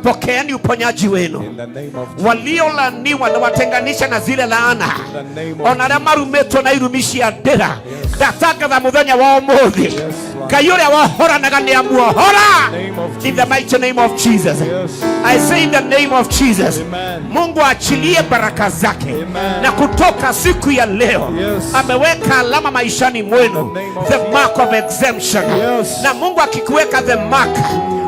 pokeeni uponyaji wenu. In the name of Jesus. Waliolaniwa na watenganisha na zile laana, In the name of ona arĩa marumitwo na irumi cia ndĩra, ndatangatha mũthenya wa ũmũthĩ, Yes, Lord. Ngai ũrĩa wohoranaga nĩ amuohora. Name of In the mighty name of Jesus. Yes. I say in the name of Jesus. Amen. Mungu aachilie baraka zake. Amen. Na kutoka siku ya leo Yes. ameweka alama maishani mwenu, In the name of the mark of exemption. Yes. Na Mungu akikuweka the mark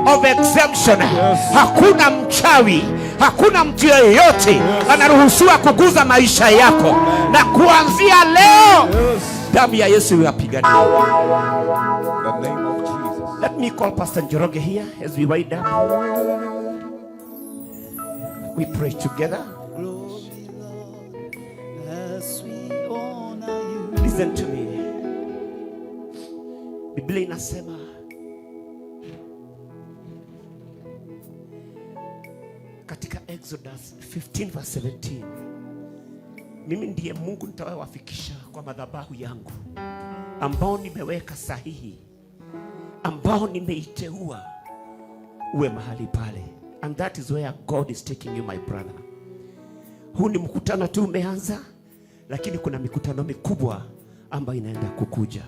of exemption, Yes. hakuna mchawi, hakuna mtu yeyote anaruhusiwa kuguza maisha yako, na kuanzia leo Yes. damu ya Yesu iwapiganie. In the name of Jesus. Let me call Pastor Njoroge here as we wind up. We pray together. Glory, Lord, as we honor you. Listen to me. Biblia inasema katika Exodus 15 verse 17, mimi ndiye Mungu nitawafikisha kwa madhabahu yangu ambao nimeweka sahihi, ambao nimeiteua uwe mahali pale. And that is where God is taking you, my brother. Huu ni mkutano tu umeanza, lakini kuna mikutano mikubwa ambayo inaenda kukuja,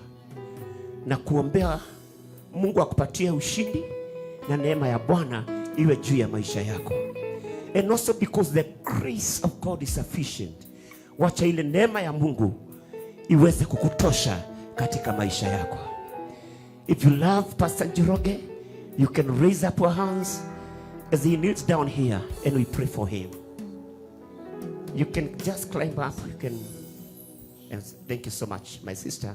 na kuombea Mungu akupatie ushindi na neema ya Bwana iwe juu ya maisha yako. And also because the grace of God is sufficient, wacha ile neema ya Mungu iweze kukutosha katika maisha yako. If you love Pastor Njoroge, you can raise up your hands as he kneels down here and we pray for him. You can just climb up. You can. And thank you so much, my sister.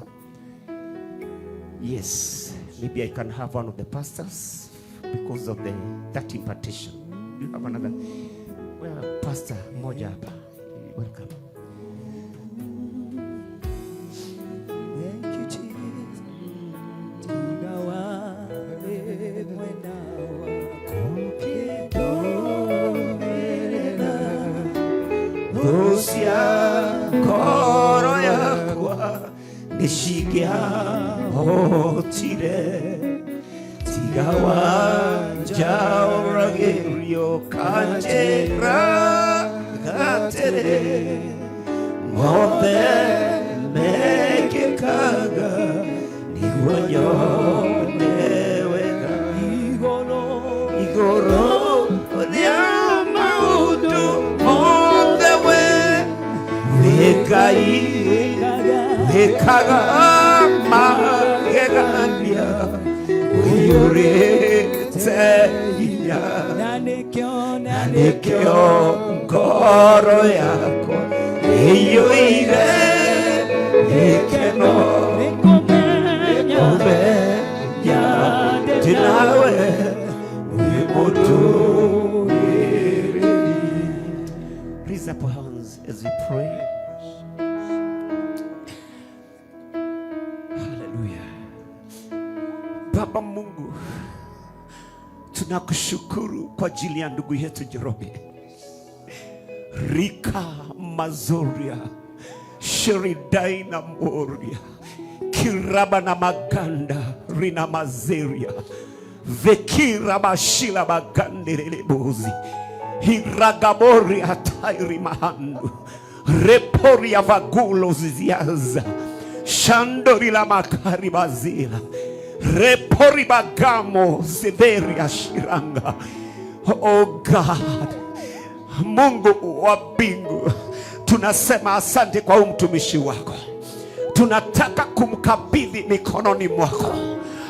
Yes, maybe I can have one of the pastors because of the that impartation. Do you have another? Well, Pastor mmoja hapa. Welcome. Thank you, Jesus. Tiga wale mwena wako kidomerera. Rusia ngoro yakwa nĩcingĩahotire tiga wanjaũragĩrio kanjĩra gatĩrĩ mothe mekĩkaga nĩguo nyone wega Igoro igũrũ rĩa maũndũ mothe we wĩ Ngai wĩkaga magegania ũiyũrĩte hinya. Na nĩkĩo na Na nĩkĩo ngoro yakwa ĩiyũire gĩkeno nĩkũmenya kũmenya ndĩ nawe wĩ mũtũũrĩrĩri. Raise up your hands as we pray. Hallelujah. Baba Mungu, tunakushukuru kwa ajili ya ndugu yetu Njoroge. Rika Mazoria, Sheridaina Moria, Kiraba na Maganda, Rina Mazeria, Vekira Bashila Maganderelebozi, Hiragaboria Tairi Mahandu, Reporia Vagulo Ziziaza, Shandori la Makari Bazila, Repori Bagamo Zeveria Shiranga. Oh God, Mungu wa mbingu, tunasema asante kwa huu mtumishi wako. Tunataka kumkabidhi mikononi mwako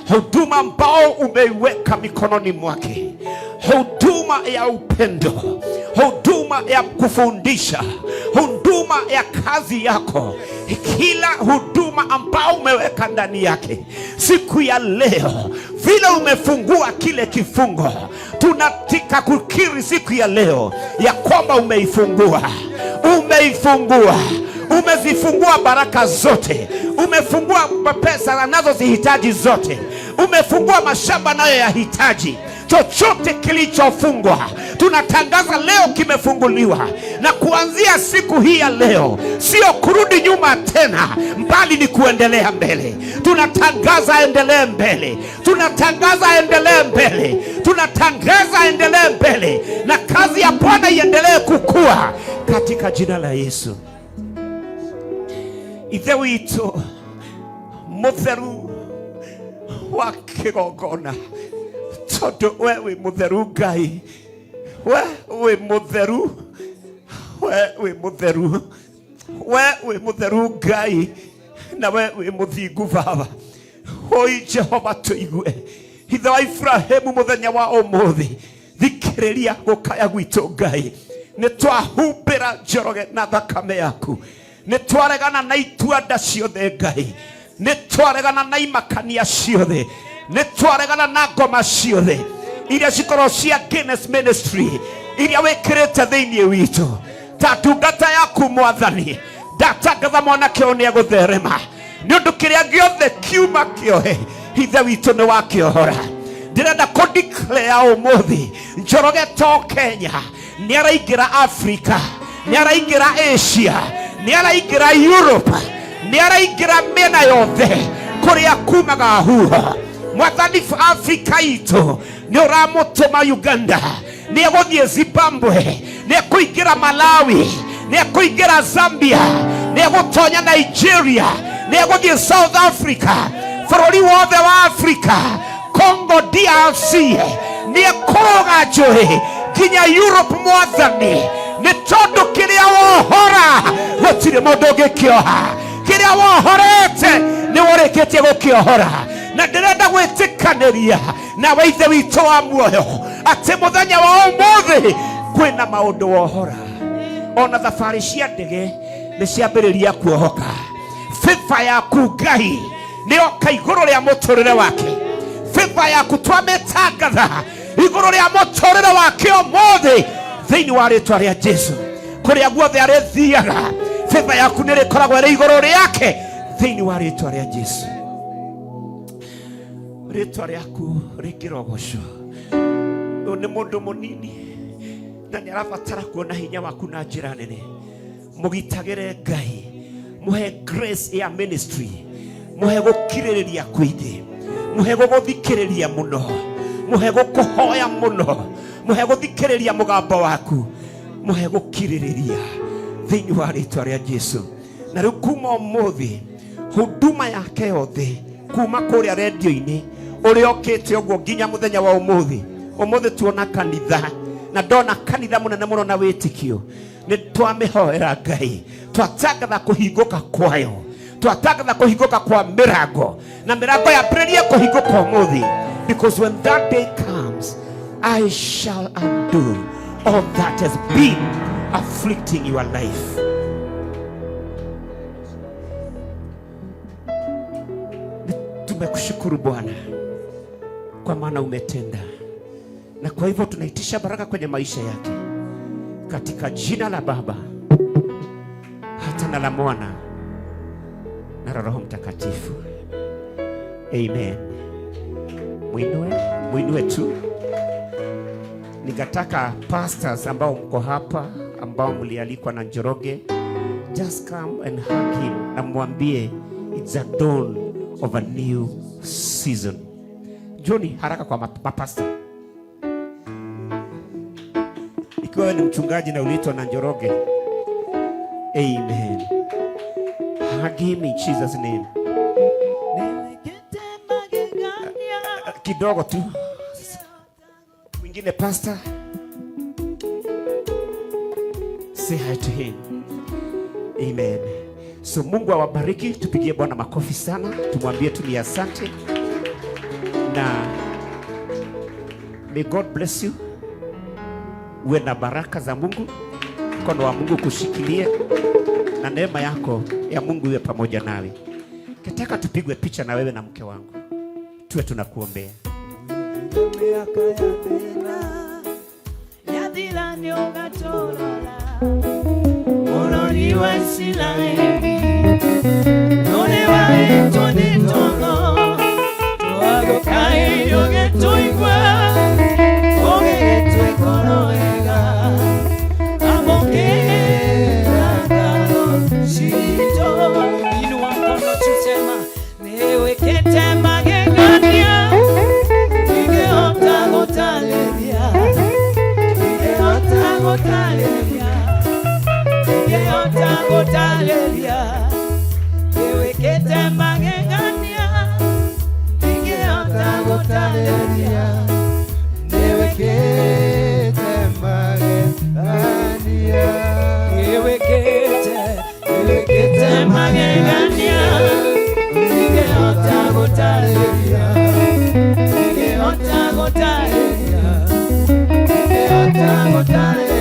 huduma ambao umeiweka mikononi mwake, huduma ya upendo, huduma ya kufundisha, huduma ya kazi yako, kila huduma ambao umeweka ndani yake siku ya leo, vile umefungua kile kifungo, tunatika kukiri siku ya leo ya kwamba umeifungua, umeifungua, umezifungua baraka zote, umefungua pesa anazozihitaji zote, Umefungua mashamba nayo yahitaji. Chochote kilichofungwa tunatangaza leo kimefunguliwa, na kuanzia siku hii ya leo sio kurudi nyuma tena, mbali ni kuendelea mbele. Tunatangaza endelee mbele, tunatangaza endelee mbele, tunatangaza endelee mbele, na kazi ya Bwana iendelee kukua katika jina la Yesu. Ithe witũ mũtheru wa kĩgongona, tondũ we wĩ mũtheru Ngai, we wĩ mũtheru, we wĩ mũtheru, we wĩ mũtheru Ngai, na we wĩ mũthingu Baba. Oi Jehova, tũigue ithe wa Ibrahimu mũthenya wa ũmũthĩ, thikĩrĩria gũkaya gwitũ Ngai. Nĩ twahumbĩra Njoroge na thakame yaku, nĩ twaregana na ituanda ciothe Ngai, nĩ twaregana na imakania ciothe, nĩ twaregana na ngoma ciothe iria cikorwo cia Guinness Ministry iria wĩkĩrĩte thĩinĩ witũ ta ndungata yaku Mwathani. Ndatangatha mwanake ũyũ nĩ egũtherema, nĩ ũndũ kĩrĩa gĩothe kiuma kĩohe, Ithe witũ nĩ wakĩohora. Ndĩrenda kũ declare ũmũthĩ Njoroge to Kenya, nĩ araingĩra Africa, nĩ araingĩra Asia, nĩ araingĩra Europe, nĩ araingĩra mĩena yothe kũrĩa kumaga huho. Mwathani, Afrika itũ nĩ ũramũtũma Uganda, nĩ egũthiĩ Zimbabwe, nĩ ekũingĩra Malawi, nĩ ekũingĩra Zambia, nĩ egũtonya Nigeria, nĩ egũthiĩ South Africa, bũrũri wothe wa Africa, Congo DRC, nĩ ekũrũga njũĩ nginya Europe. Mwathani, nĩ tondũ kĩrĩa wohora gũtirĩ mũndũ ũngĩkĩoha, kĩrĩa wohorete nĩ ũrĩkĩtie gũkĩohora. Na ndĩrenda gwĩtĩkanĩria nawe, Ithe witũ wa muoyo, atĩ mũthenya wa ũmũthĩ kwĩna maũndũ wohora, ona thabarĩ cia ndege nĩ ciambĩrĩria kuohoka. Favor yaku Ngai nĩ yoka igũrũ rĩa mũtũrĩre wake. Favor yaku twamĩtangatha igũrũ rĩa mũtũrĩre wake ũmũthĩ thĩinĩ wa rĩtwa rĩa Jesu. Kũrĩa guothe arĩthiaga, favor yaku nĩ rĩkoragwo ĩrĩ igũrũ rĩake thĩinĩ wa rĩtwa rĩa Jesu. Rĩtwa rĩaku rĩngĩrogocwo. Ũyũ nĩ mũndũ mũnini na nĩ arabatara kuona hinya waku na njĩra nene. Mũgitagĩre Ngai, mũhe grace ya ministry, mũhe gũkirĩrĩria kũingĩ, mũhe gũgũthikĩrĩria mũno, mũhe gũkũhoya mũno, mũhe gũthikĩrĩria mũgambo waku, mũhe gũkirĩrĩria thĩinĩ wa rĩtwa rĩa Jesu. Na rĩu kuma ũmũthĩ huduma yake yothe kuma kũrĩa rendio-inĩ ũrĩa ũkĩte ũguo nginya mũthenya wa ũmũthĩ, ũmũthĩ tuona kanitha na ndona kanitha mũnene mũno na wĩtĩkio, nĩ twamĩhoera Ngai, twatangatha kũhingũka kwayo, twatangatha kũhingũka kwa mĩrango, na mĩrango yambĩrĩrie kũhingũka ũmũthĩ, because when that day comes, I shall undo all that has been afflicting your life. Tumekushukuru Bwana kwa maana umetenda, na kwa hivyo tunaitisha baraka kwenye maisha yake katika jina la Baba hata na la Mwana na la Roho Mtakatifu. Amen. Mwinue, mwinue tu. Ningetaka pastors ambao mko hapa, ambao mlialikwa na Njoroge, just come and hug him na mwambie it's a dawn of a new season. Njoni haraka kwa mapasta. Ikiwa wewe ni mchungaji na uliitwa na Njoroge, amen. Hug him in Jesus' name. Kidogo tu. Mwingine pastor, say hi to him. Amen. So Mungu awabariki, tupigie Bwana makofi sana, tumwambie tu ni asante, na may God bless you. Uwe na baraka za Mungu, mkono wa Mungu kushikilie, na neema yako ya Mungu iwe pamoja nawe. Nataka tupigwe picha na wewe na mke wangu, tuwe tunakuombea. Miaka ya thĩna yathira nĩũgatũrora, bũrũri wa Isiraeli ũrĩ waĩtwo nĩ toro twagũkaĩra. Ndĩwĩkĩte magegania, ndingĩhota gũtarĩria, ndingĩhota gũtarĩria, ndingĩhota gũtarĩria. Ndĩwĩkĩte magegania, ndingĩhota gũtarĩria. Niwekete magegania. Ndĩwĩkĩte, ndĩwĩkĩte magegania, ndingĩhota gũtarĩria, ndingĩhota gũtarĩria, ndingĩhota gũtarĩria.